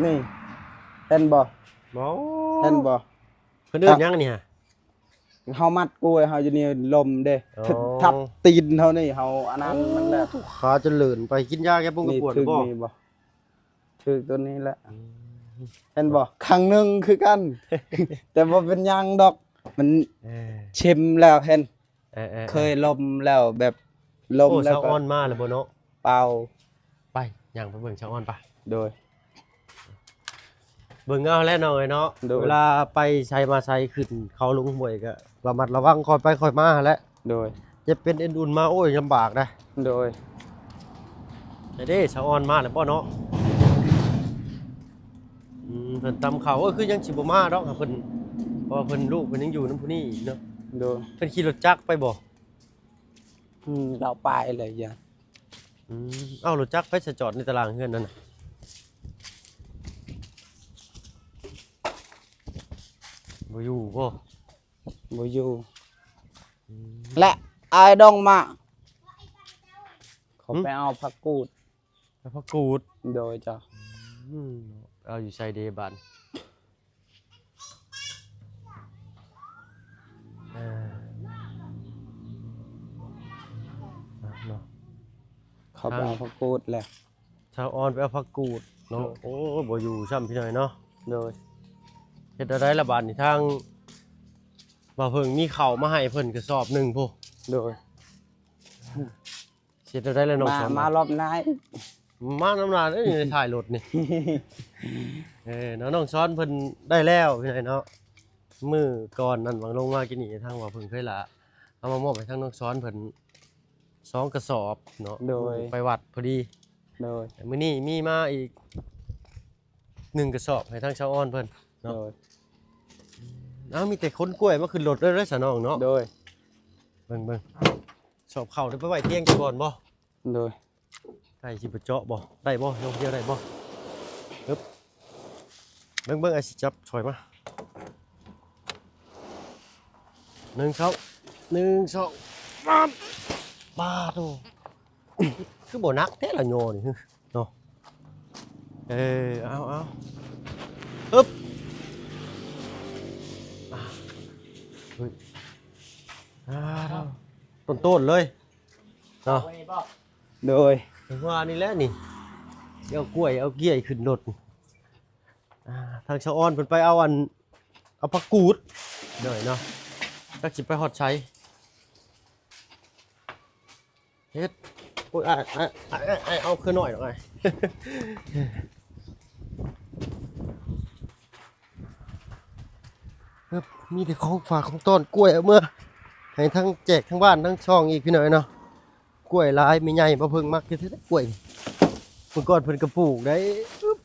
ນີ້ ເຫັນບໍ່? ບໍ່ ເຫັນບໍ່? ເພິ່ນເອີ້ນຫຍັງອັນນີ້ຫະ? ເຮົາມັດກ້ວຍເຮົາຢູ່ນີ້ ລົມເດ້ ອໍ ທັບຕີນເຮົານີ້ ເຮົາອັນນັ້ນມັນແຫຼະ ໂອ້ ທຸກຂາຈະເລີນໄປ ກິນຢາແກ້ປົງແກ້ປວດບໍ່? ຖືກໂຕນີ້ແຫຼະ ອືມ ເຫັນບໍ່? ຄັ້ງໜຶ່ງຄືກັນ ແຕ່ບໍ່ເປັນຫຍັງດອກ ມັນ ເອີ ຊິມແລ້ວ ເຫັນ ເອີໆໆ ເຄີຍລົມແລ້ວ ແບບລົມ ໂອ້ ແລ້ວ ສາວອອນມາແລ້ວບໍ່ເນາະ? ເປົ່າ ໄປ ຍ່າງໄປເບິ່ງສາວອອນປະ ໂດຍ ເບິ່ງເອົາແຫຼະນ້ອງເອີຍເນາະ ໂດຍ ເວລາໄປໃສມາໃສ ຂຶ້ນເຂົາລົງຫ້ວຍກໍລະມັດລະວັງ ຄ່ອຍໄປຄ່ອຍມາຫັ້ນແຫຼະ ໂດຍ ເຈັບເປັນເອັນອຸ່ນມາ ໂອ້ຍ ລຳບາກນະ ໂດຍ ເດ້ ສາວອອນມາແລ້ວບໍ່ເນາະ? ອືມ ເພິ່ນຕຳເຂົ້າ ໂອ້ຍ ຄືຍັງຊິບໍ່ມາດອກ ເພິ່ນ ເພາະວ່າເພິ່ນ ລູກເພິ່ນຍັງຢູ່ນຳຜູ້ນີ້ອີກເນາະ ໂດຍ ເພິ່ນຂີ່ລົດຈັກໄປບໍ່? ອືມ ລາວໄປແລ້ວ ຢ້ານ ອືມ ເອົາ ລົດຈັກໄປສະຈອດໃນຕາລ່າງເຮືອນນັ້ນນະ ບໍ່ຢູ່ບໍ່? ບໍ່ຢູ່ ອືມ ແລະ ອ້າຍດອງມາ ເຂົາ ຫືມ ໄປເອົາຜັກກູດ ໄປເອົາຜັກກູດ ໂດຍເຈົ້າ ອືມ ເອົາຢູ່ໃສເດບາດ ເອີ ເນາະ ເຂົາໄປເອົາຜັກກູດແລ້ວ ສາວອອນໄປເອົາຜັກກູດເນາະ ໂດຍ ໂອ້ ບໍ່ຢູ່ຊ້ຳພີ່ນ້ອງເນາະ ໂດຍ ເຮັດແນວໃດລະບາດນີ້ ທາງບ່າວເພິ່ງມີເຂົ້າມາໃຫ້ເພິ່ນກະສອບໜຶ່ງພຸ້ນ ໂດຍ ເຮັດແນວໃດລະນ້ອງ ມາ ສອນ ມາລອບໜ້າ ມານຳໜ້າເດ້ ຢູ່ໃນທ້າຍລົດນີ້ ເອີ ເນາະ ນ້ອງສອນເພິ່ນໄດ້ແລ້ວພີ່ນ້ອງເນາະ ມື້ກ່ອນນັ້ນຫວ່າງລົງມາກິນນີ້ ທາງບ່າວເພິ່ງເຄີຍລະ ເອົາມາມອບໃຫ້ທາງນ້ອງສອນເພິ່ນ ສອງກະສອບເນາະ ໂດຍ ໄປວັດພໍດີ ໂດຍ ມື້ນີ້ມີມາອີກໜຶ່ງກະສອບໃຫ້ທາງສາວອອນເພິ່ນເນາະ ໂດຍ ເອົາ ມີແຕ່ຂົນກ້ວຍມາຂຶ້ນລົດເລີຍເດ້ສະນ້ອງເນາະ ໂດຍ ເບິ່ງໆ ສອບເຂົ້າໄປໄວ້ຕຽງກ່ອນບໍ່? ໂດຍ ໄກ່ຊິບໍ່ເຈາະບໍ່? ໄດ້ບໍ່? ລອງເທດໄດ້ບໍ່? ເອີບ ເບິ່ງໆ ອ້າຍຊິຈັບຊ່ອຍມາ ໜຶ່ງ ສອງ ໜຶ່ງ ສອງ ປາດ ປາດໂທ້ ຄືບໍ່ໜັກແທ້ລະຍໍນີ້ເນາະ ເອີ ເອົາ ເອົາ ອຶບ ອ່າ ເຮີ້ຍ ອ່າ ໂຕນໆ ເລີຍ ເນາະ ໂດຍ ເຖິງວ່ານີ້ແຫຼະນີ້ ເອົາກ້ວຍເອົາກ້ຽຍຂຶ້ນລົດ ອ່າ ທາງສາວອອນເພິ່ນໄປເອົາອັນ ເອົາຜັກກູດ ໂດຍເນາະ ຈັກຊິໄປຮອດໃສ ເຮັດ ໂອ້ຍ ອ້າຍ ອ້າຍ ອ້າຍ ອ້າຍ ອ້າຍ ເອົາຄືນ້ອຍດອກອ້າຍ ເອີບ ມີແຕ່ຂອງຝາກຂອງຕ້ອນ ກ້ວຍເອົາເມືອໃຫ້ທັງແຈກທັງບ້ານທັງຊ່ອງອີກພີ່ນ້ອງເນາະ ກ້ວຍຫຼາຍ ແມ່ໃຫຍ່ບໍ່ເພິ່ງມັກແທ້ໆ ກ້ວຍ ເມື່ອກ່ອນເພິ່ນກໍປູກໄດ້ ອຶບ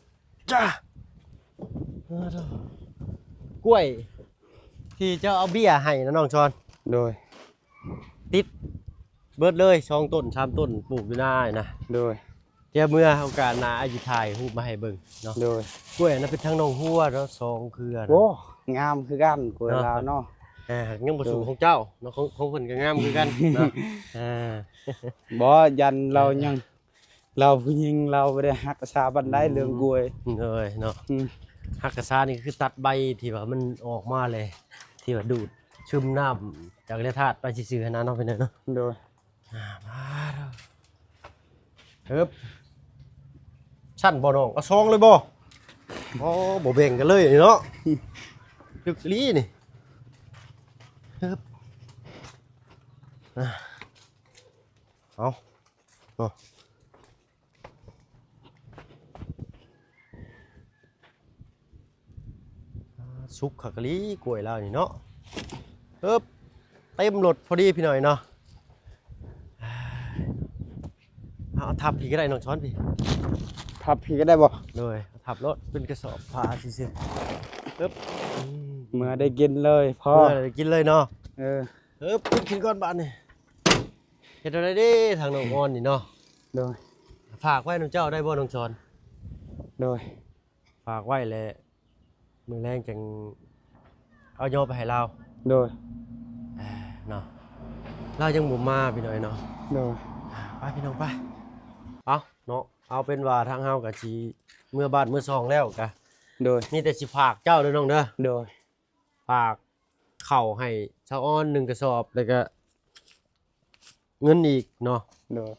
ຈ້າ ເອີ ໂທ້ ກ້ວຍທີ່ເຈົ້າເອົາເບ້ຍໃຫ້ນະນ້ອງຊອນ ໂດຍ ຕິດເບິດເລີຍ ສອງຕົ້ນ ສາມຕົ້ນ ປູກຢູ່ນານະ ໂດຍ ດຽວເມື່ອໂອກາດໜ້າອ້າຍຊິຖ່າຍຮູບມາໃຫ້ເບິ່ງເນາະ ໂດຍ ກ້ວຍອັນນັ້ນເປັນທາງໜອງຫົວເນາະ ສອງເຄືອນະ ໂອ້ ງາມຄືກັນ ກ້ວຍລາວເນາະ ເນາະ ອ່າ ຍັງບໍ່ສູງ ໂດຍ ຂອງເຈົ້າເນາະ ຂອງ ຂອງເພິ່ນກໍງາມຄືກັນເນາະ ອ່າ ບໍ່ ຢ້ານລາວຍັງ ລາວຜູ້ຍິງລາວບໍ່ໄດ້ຮັກສາປານໃດ ອືມ ເລື່ອງກ້ວຍ ໂດຍເນາະ ອືມ ຮັກສານີ້ຄືຕັດໃບທີ່ວ່າມັນອອກມາແລ້ວ ທີ່ວ່າດູດຊຶມນ້ຳຈາກແຮ່ທາດໄປຊື່ໆ ຫັ້ນນະເນາະ ພີ່ນ້ອງເນາະ ໂດຍ ອ່າ ມາເດີ ເອີບ ຊັ້ນບໍ່ນ້ອງ ເອົາສອງເລີຍບໍ່? ອໍ ບໍ່ແບ່ງກັນເລີຍເນາະ ລຶກອີ່ຫຼີນີ້ ເອີບ ອ່າ ເອົາ ເນາະ ອ່າ ສຸກຄັກອີ່ຫຼີກ້ວຍລາວນີ້ເນາະ ເອີບ ເຕັມລົດພໍດີພີ່ນ້ອງເນາະ ເອົາ ເອົາທັບພີ້ກໍໄດ້ ນ້ອງຊອນພີ້ ທັບພີ້ກໍໄດ້ບໍ່? ໂດຍ ເອົາທັບໂລດ ເປັນກະສອບຜ້າຊື່ໆ ເອີບ ອືມ ເມື່ອໄດ້ກິນເລີຍ ພໍ ເມື່ອໄດ້ກິນເລີຍເນາະ ເອີ ເອີບ ຂຶ້ນ ຂຶ້ນກ່ອນບາດນີ້ ເຮັດແນວໃດເດ້ທາງນ້ອງອອນນີ້ເນາະ ໂດຍ ຝາກໄວ້ນຳເຈົ້າໄດ້ບໍ່ນ້ອງຊອນ? ໂດຍ ຝາກໄວ້ແຫຼະ ມື້ແລງຈັ່ງເອົາຍໍໄປໃຫ້ລາວ ໂດຍ ເອີ ເນາະ ລາວຍັງບໍ່ມາພີ່ນ້ອງເນາະ ໂດຍ ໄປພີ່ນ້ອງໄປ ເອົາເນາະ ເອົາເປັນວ່າທາງເຮົາກໍຊິເມືອບ້ານເມືອຊ່ອງແລ້ວກະ ໂດຍ ມີແຕ່ຊິຝາກເຈົ້າເດີນ້ອງເດີ ໂດຍ ຝາກເຂົ້າໃຫ້ສາວອອນໜຶ່ງກະສອບ ແລ້ວກະເງິນອີກເນາະ ໂດຍ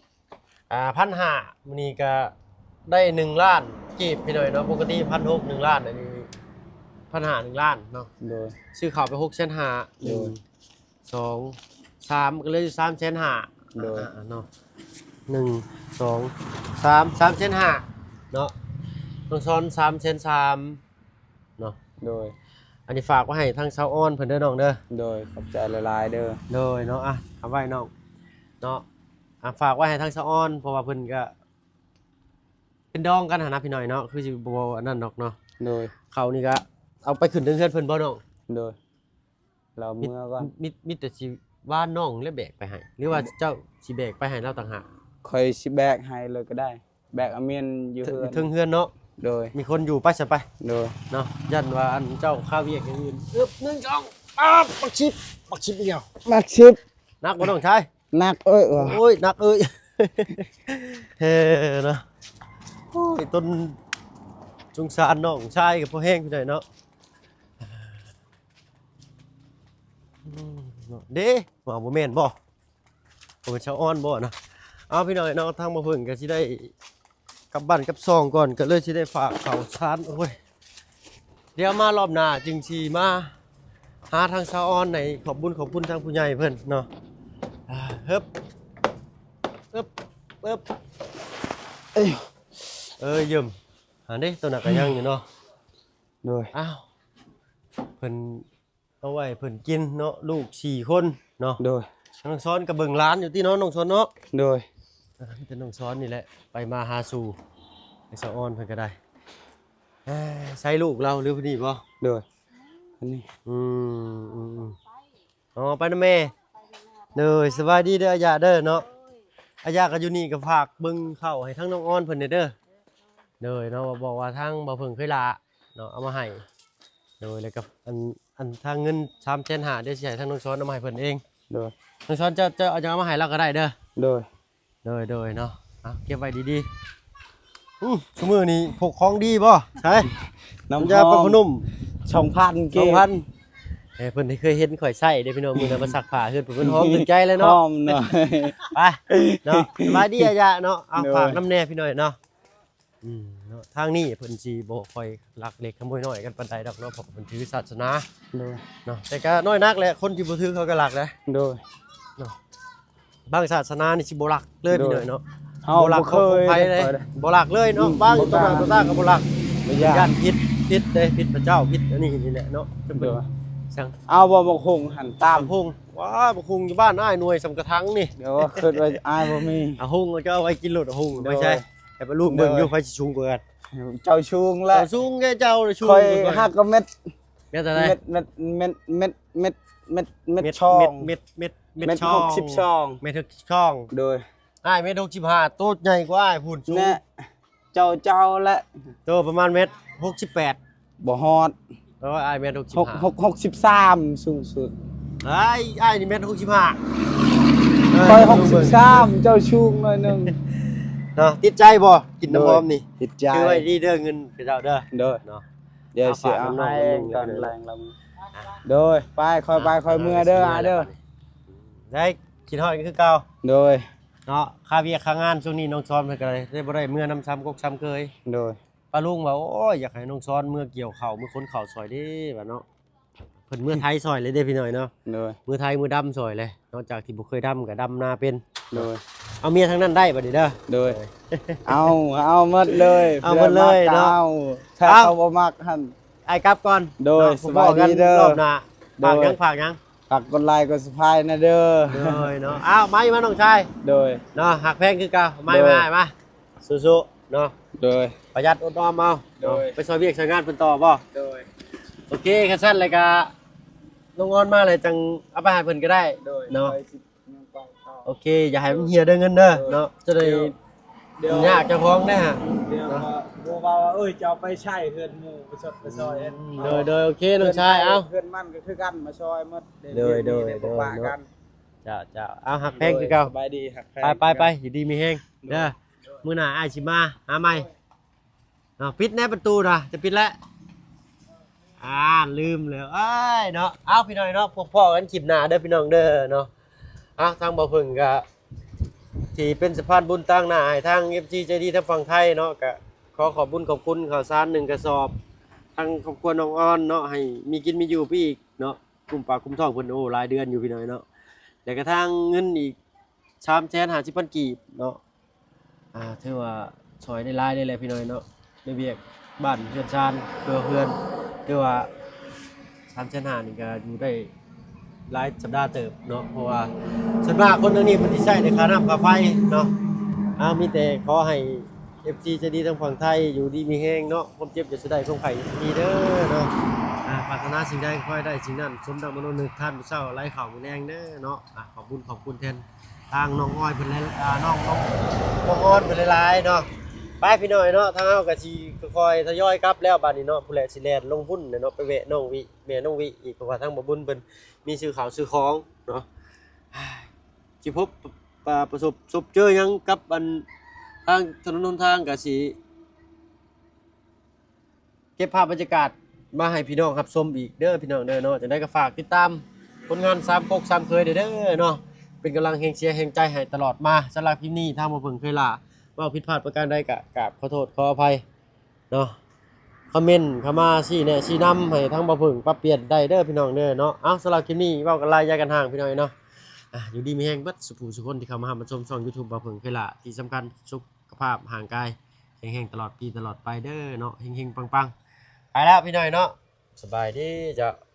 ອ່າ ພັນຫ້າ ມື້ນີ້ກະໄດ້ໜຶ່ງລ້ານກີບພີ່ນ້ອງເນາະ ປົກກະຕິພັນຫົກ ໜຶ່ງລ້ານ ອັນນີ້ພັນຫ້າ ໜຶ່ງລ້ານເນາະ ໂດຍ ຊື້ເຂົ້າໄປຫົກແສນຫ້າ ໂດຍ ໜຶ່ງ ສອງ ສາມ ກໍເຫຼືອຢູ່ສາມແສນຫ້າ ໂດຍ ອ່າ ເນາະ ໜຶ່ງ ສອງ ສາມ ສາມແສນຫ້າເນາະ ນ້ອງຊອນສາມແສນສາມ ໂດຍ ອັນນີ້ຝາກໄວ້ໃຫ້ທາງສາວອອນເພິ່ນເດີນ້ອງເດີ. ໂດຍ ຂອບໃຈຫຼາຍໆເດີ. ໂດຍເນາະ ອ່ະ ເອົາໄວ້ນ້ອງເນາະ ອ່ະ ຝາກໄວ້ໃຫ້ທາງສາວອອນ ເພາະວ່າເພິ່ນກະເປັນດອງກັນຫັ້ນນະພີ່ນ້ອງເນາະ ຄືຊິບໍ່ອັນນັ້ນດອກເນາະ. ໂດຍ ເຂົານີ້ກະເອົາໄປຂຶ້ນເທິງເຮືອນເພິ່ນບໍ່ນ້ອງ? ໂດຍ ລາວເມືອກ່ອນ ມີ ມີແຕ່ຊິວ່ານ້ອງແລະແບກໄປໃຫ້ ຫຼືວ່າເຈົ້າຊິແບກໄປໃຫ້ລາວຕ່າງຫາກ? ຂ້ອຍຊິແບກໃຫ້ເລີຍກໍໄດ້ ແບກອາມຽນຢູ່ເຮືອນ ເທິງເຮືອນເນາະ. ໂດຍ ມີຄົນຢູ່ ໄປຊະໄປ. ໂດຍ ເນາະ ຢ້ານວ່າອັນເຈົ້າຄາວຽກຢ່າງອື່ນ. ອຶບ ໜຶ່ງ ສອງ ປາບ ບັກສິບ ບັກສິບອີກແລ້ວ ບັກສິບ ໜັກບໍ່ນ້ອງຊາຍ? ໜັກເອີຍ ໂອ້ຍ ໜັກເອີຍ ເອີເນາະ. ໂອ້ຍ ຕົນສົງສານນ້ອງຊາຍກໍພໍແຮງຢູ່ໃດເນາະ. ເດ້ ວ່າບໍ່ແມ່ນບໍ່? ບໍ່ແມ່ນສາວອອນບໍ່ນະ? ເອົາ ພີ່ນ້ອງເນາະ ທາງບ່າວເພິ່ງກໍຊິໄດ້ກັບບ້ານກັບຊ່ອງກ່ອນ ກໍເລີຍຊິໄດ້ຝາກເຂົ້າສານ. ໂອ້ຍ ດຽວມາລອບໜ້າຈຶ່ງຊິມາຫາທາງສາວອອນໃຫ້ຂອບບຸນຂອບຄຸນທາງຜູ້ໃຫຍ່ເພິ່ນເນາະ. ອາ ເຮີບ ເອີບ ເອີບ ເອີຍ ເອີຍ ຢືມ ຫັ້ນເດ້ ໂຕນັ້ນກໍຍັງຢູ່ເນາະ. ໂດຍ ອ້າວ ເພິ່ນ ເອົາໄວ້ເພິ່ນກິນເນາະ ລູກສີ່ຄົນເນາະ. ໂດຍ ນ້ອງຊອນກໍເບິ່ງຫຼານຢູ່ຕິເນາະ ນ້ອງຊອນເນາະ. ໂດຍ ເອີ ມີແຕ່ນ້ອງຊອນນີ້ແຫຼະ ໄປມາຫາສູ່ ໄອ້ສາວອອນເພິ່ນກໍໄດ້. ເອີ ໃສ່ລູກລາວຫຼືຜູ້ນີ້ບໍ່? ໂດຍ ອັນນີ້ ອືມ ອືມ ອືມ ອໍ ໄປນຳແມ່. ໂດຍ ສະບາຍດີເດີອາຢາເດີເນາະ. ອາຢາກໍຢູ່ນີ້ ກໍຝາກເບິ່ງເຂົ້າໃຫ້ທາງນ້ອງອອນເພິ່ນແດ່ເດີ. ໂດຍເນາະ ບອກວ່າທາງບ່າວເພິ່ງເຄີຍລາ ເນາະ ເອົາມາໃຫ້. ໂດຍ ແລ້ວກໍອັນ ອັນທາງເງິນສາມແສນຫ້າ ດຽວຊິໃຫ້ທາງນ້ອງຊອນເອົາມາໃຫ້ເພິ່ນເອງ. ໂດຍ ນ້ອງຊອນ ເຈົ້າ ເຈົ້າເອົາຫຍັງເອົາມາໃຫ້ລາວກໍໄດ້ເດີ. ໂດຍ ໂດຍ ໂດຍເນາະ. ເອົາເກັບໄວ້ດີໆ. ອື ຊຸມື້ນີ້ພົກຂອງດີບໍ່? ໃສ ນ້ຳຢາປະພະນົມ ສອງພັນ ສອງພັນ. ເອີ ເພິ່ນເຄີຍເຫັນຂ້ອຍໃຊ້ເດ້ພີ່ນ້ອງ ມື້ນັ້ນມາຊັກຜ້າເຮືອນເພິ່ນ ຫອມຖືກໃຈເລີຍເນາະ. ຫອມເນາະ ໄປເນາະ. ສະບາຍດີອາຢາເນາະ. ເອົາ ໂດຍ ຝາກນຳແດ່ພີ່ນ້ອງເນາະ. ອືມ ເນາະ ທາງນີ້ເພິ່ນຊິບໍ່ຄ່ອຍລັກເລັກຂະໂມຍນ້ອຍກັນປານໃດດອກເນາະ ເພາະເພິ່ນຖືສາສະໜາ. ໂດຍ ເນາະ ແຕ່ກໍນ້ອຍນັກແຫຼະ ຄົນທີ່ບໍ່ຖືເຂົາກໍລັກເດ້. ໂດຍ ເນາະ ບາງສາສະໜານີ້ຊິບໍ່ລັກເລີຍ ໂດຍ ພີ່ນ້ອງເນາະ. ເຮົາບໍ່ລັກ ບໍ່ເຄີຍ ຂອງໃຜເລີຍ ບໍ່ລັກເລີຍເນາະ. ອືມ ບາງ ບໍ່ກ້າ ຕົວໜ້າຕົວຕາກໍບໍ່ລັກ ບໍ່ຢ້ານ ຢ້ານຜິດ ຜິດເດ້ ຜິດພະເຈົ້າ ຜິດອັນນີ້ນີ້ແຫຼະເນາະ. ໂດຍ ເອົາບໍ່ບັກຫຸ່ງຫັ້ນຕາມ ບັກຫຸ່ງ ວ້າ ບັກຫຸ່ງຢູ່ບ້ານອ້າຍໜ່ວຍສ່ຳກະຖັງນີ້. ໂດຍ ຄິດວ່າອ້າຍບໍ່ມີ ອາຫຸ່ງກໍເອົາໄວ້ກິນໂລດ ອາຫຸ່ງ ໂດຍ ໄປໃສ່ ໃຫ້ປະລຸງເບິ່ງຢູ່ ໂດຍ ໃຜຊິສູງກວ່າກັນ. ເຈົ້າສູງແຫຼະ ເຈົ້າສູງແດ່ ເຈົ້າສູງ ຂ້ອຍ ຂ້ອຍຫາກກໍເມັດ ເມັດເທົ່າໃດ? ເມັດ ເມັດ ເມັດ ເມັດ ເມັດ ເມັດ ເມັດ ເມັດຊ່ອງ ເມັດ ເມັດ ເມັດ ເມັດຊ່ອງ ຫົກສິບສອງ ເມັດຫົກສິບສອງ. ໂດຍ ອ້າຍເມັດຫົກສິບຫ້າ ໂຕໃຫຍ່ກວ່າອ້າຍພຸ້ນ ສູງ ແນ່ ເຈົ້າ ເຈົ້າແຫຼະ ໂຕປະມານເມັດຫົກສິບແປດ. ບໍ່ຮອດ ໂອ້ຍ ອ້າຍເມັດຫົກສິບຫ້າ ຫົກ ຫົກ ຫົກສິບສາມສູງສຸດ. ອ້າຍ ອ້າຍນີ້ເມັດຫົກສິບຫ້າ ເອີ ຂ້ອຍຫົກສິບສາມ ເຈົ້າສູງໜ້ອຍໜຶ່ງເນາະ. ຕິດໃຈບໍ່ ກິນນ້ຳຫອມນີ້? ໂດຍ ຕິດໃຈ ຖືໄວ້ດີເດີ ເງິນຂະເຈົ້າເດີ. ໂດຍ ເນາະ ດຽວຊິເອົາໃຫ້ຕອນແລງລະ. ໂດຍ ໄປ ຂ້ອຍໄປ ຂ້ອຍເມືອເດີ ອ້າຍເດີ. ໄດ້ ຄິດຮອດຄືເກົ່າ. ໂດຍ ເນາະ ຄາວຽກຄາງານຊ່ວງນີ້ ນ້ອງຊອນເພິ່ນກໍເລີຍບໍ່ໄດ້ເມືອນຳຊ້ຳກົກຊ້ຳເຄີຍ. ໂດຍ ປ້າລຸງວ່າ ໂອ້ຍ ຢາກໃຫ້ນ້ອງຊອນເມືອກ່ຽວເຂົ້າ ເມືອຂົນເຂົ້າຊ່ອຍເດ້ວ່າເນາະ. ເພິ່ນເມືອໄຖຊ່ອຍເລີຍເດ້ພີ່ນ້ອງເນາະ. ໂດຍ ເມືອໄຖເມືອດຳຊ່ອຍເລີຍ ນອກຈາກທີ່ບໍ່ເຄີຍດຳກໍດຳນາເປັນ. ໂດຍ ເອົາເມຍທາງນັ້ນໄດ້ບັດນີ້ເດີ. ໂດຍ ເອົາ ເອົາໝົດເລີຍ ເອົາໝົດເລີຍເນາະ. ເອົາ ຖ້າເຂົາບໍ່ມັກຫັ້ນ ອ້າຍກັບກ່ອນ. ໂດຍ ເນາະ ສະບາຍດີເດີ ພໍ້ກັນຮອບໜ້າ. ໂດຍ ຝາກຫຍັງ ຝາກຫຍັງ? ຝາກກົດໄລກົດ Subscribe ແດ່ເດີ. ໂດຍເນາະ ອ້າວ ມາອີກມານ້ອງຊາຍ. ໂດຍ ເນາະ ຮັກແພງຄືເກົ່າ. ມາ ໂດຍ ມາ ມາ ສູ້ໆເນາະ. ໂດຍ ປະຢັດອົດອອມເອົາ. ໂດຍ ເນາະ ໄປຊ່ອຍວຽກຊ່ອຍງານເພິ່ນຕໍ່ບໍ່? ໂດຍ ໂອເຄ ຄັນຊັ້ນແລ້ວກະນ້ອງອອນມາແລ້ວຈັ່ງເອົາໄປໃຫ້ເພິ່ນກໍໄດ້. ໂດຍ ເນາະ ຂ້ອຍຊິ ໂອເຄ ຢ່າໃຫ້ມັນເຫ່ຍເດີເງິນເດີ ໂດຍ ເນາະ ຈະໄດ້ ດຽວ ຍາກເຈົ້າຂອງເດ້ຫະ. ດຽວ ເນາະ ບໍ່ວ່າວ່າ ເອີຍ ຈະເອົາໄປໃຊ້ເຮືອນໝູ່ ໄປຊົດໄປຊ່ອຍ. ອືມ ໂດຍ ໂດຍ ໂອເຄ ນ້ອງຊາຍ ເອົາ ເຮືອນມັນກໍຄືກັນ ມາຊ່ອຍໝົດ. ໂດຍ ໂດຍ ໂດຍ ເນາະ ເຈົ້າ ເຈົ້າ ເອົາ ຮັກແພງຄືເກົ່າ. ໂດຍ ສະບາຍດີ ຮັກແພງ ໄປ ໄປ ໄປ ຢູ່ດີມີແຮງເດີ. ໂດຍ ມື້ໜ້າອ້າຍຊິມາຫາໃໝ່. ເນາະ ປິດແນ່ປະຕູນະ ຈະປິດແລ້ວ. ອ່າ ລືມແລ້ວ ເອີຍເນາະ. ເອົາ ພີ່ນ້ອງເນາະ ພົບພໍ້ກັນຄລິບໜ້າເດີພີ່ນ້ອງເດີເນາະ. ເອົາ ທາງບ່າວເພິ່ງກະທີ່ເປັນສະພານບຸນຕາງໜ້າໃຫ້ທາງ ເອັຟຊີ ໃຈດີທາງຝັ່ງໄທເນາະ ກະຂໍຂອບບຸນຂອບຄຸນເຂົ້າສານໜຶ່ງກະສອບ ທາງຄອບຄົວນ້ອງອອນເນາະ ໃຫ້ມີກິນມີຢູ່ໄປອີກເນາະ ກຸມປາກກຸມທ້ອງເພິ່ນ ໂອ້ ຫຼາຍເດືອນຢູ່ພີ່ນ້ອງເນາະ. ແລ້ວກະທາງເງິນອີກ ສາມແສນຫ້າສິບພັນກີບເນາະ. ອ່າ ຖືວ່າຊ່ອຍໄດ້ຫຼາຍເລີຍແຫຼະພີ່ນ້ອງເນາະ ໃນວຽກ ບ້ານເຮືອນຊານ ເພື່ອເຮືອນ ແຕ່ວ່າສາມແສນຫ້ານີ້ກໍຢູ່ໄດ້ຫຼາຍສັບດາເຕີບເນາະ ເພາະວ່າສ່ວນມາກຄົນທາງນີ້ເພິ່ນຊິໃຊ້ແຕ່ຄ່ານ້ຳຄ່າໄຟເນາະ. ເອົາ ມີແຕ່ຂໍໃຫ້ເອັຟຊີໃຈດີທາງຝັ່ງໄທຢູ່ດີມີແຮງເນາະ ຄວາມເຈັບຢ່າຊິໄດ້ ຄວາມໄຂ້ຢ່າຊິມີເດີເນາະ. ອາ ປາດຖະໜາສິ່ງໃດຂໍໃຫ້ໄດ້ສິ່ງນັ້ນ ສົມດັ່ງມະໂນນຶກ ທານມື້ເຊົ້າ ໄຫຼເຂົ້າມື້ແລງເດີເນາະ. ອາ ຂອບບຸນຂອບຄຸນແທນ ທາງນ້ອງອ້ອຍເພິ່ນຫຼາຍ ອາ ນ້ອງ ນ້ອງ ນ້ອງອອນເພິ່ນຫຼາຍໆເນາະ. ໄປພີ່ນ້ອງເນາະ ທາງເຮົາກໍຊິຄ່ອຍໆທະຍອຍກັບແລ້ວບາດນີ້ເນາະ. ຜູ້ແລຊິແລ່ນລົງພຸ້ນແຫຼະເນາະ ໄປແວະນ້ອງວິ ແມ່ນ້ອງວິອີກ ເພາະວ່າທາງບ່າວບຸນເພິ່ນມີຊື້ເຂົ້າຊື້ຂອງເນາະ. ຊິພົບປະ ປະສົບ ພົບເຈີຫຍັງກັບອັນ ທາງຖະໜົນຫົນທາງ ກໍຊິ ເກັບພາບບັນຍາກາດມາໃຫ້ພີ່ນ້ອງຮັບຊົມອີກເດີພີ່ນ້ອງເດີເນາະ. ຈັ່ງໃດກໍຝາກຕິດຕາມຜົນງານສາມກົກສາມເຄີຍເດີເນາະ ເປັນກຳລັງແຮງເຊຍແຮງໃຈໃຫ້ຕະຫຼອດມາ. ສຳລັບຄລິບນີ້ທາງບ່າວເຜິ້ງເຄີຍຫຼ້າເວົ້າຜິດພາດປະການໃດກໍກາບຂໍໂທດຂໍອະໄພເນາະ. ຄອມເມັນເຂົ້າມາຊີ້ແນະຊີ້ນຳໃຫ້ທາງບ່າວເຜິ້ງປັບປ່ຽນໄດ້ເດີພີ່ນ້ອງເດີເນາະ. ເອົາ ສຳລັບຄລິບນີ້ເວົ້າກັນຫຼາຍຢາກັນຫ່າງພີ່ນ້ອງເອີຍເນາະ. ອາ ຢູ່ດີມີແຮງເບິດສູ່ຜູ້ສູ່ຄົນທີ່ເຂົ້າມາຮັບມາຊົມຊ່ອງຢູທູບບ່າວເຜິ້ງເຄີຍຫຼ້າ. ທີ່ສຳຄັນສຸຂະພາບຮ່າງກາຍແຂງແຮງຕະຫຼອດປີຕະຫຼອດໄປເດີເນາະ ເຮັງໆປັງໆ. ໄປແລ້ວພີ່ນ້ອງເນາະ ສະບາຍດີເຈົ້າ.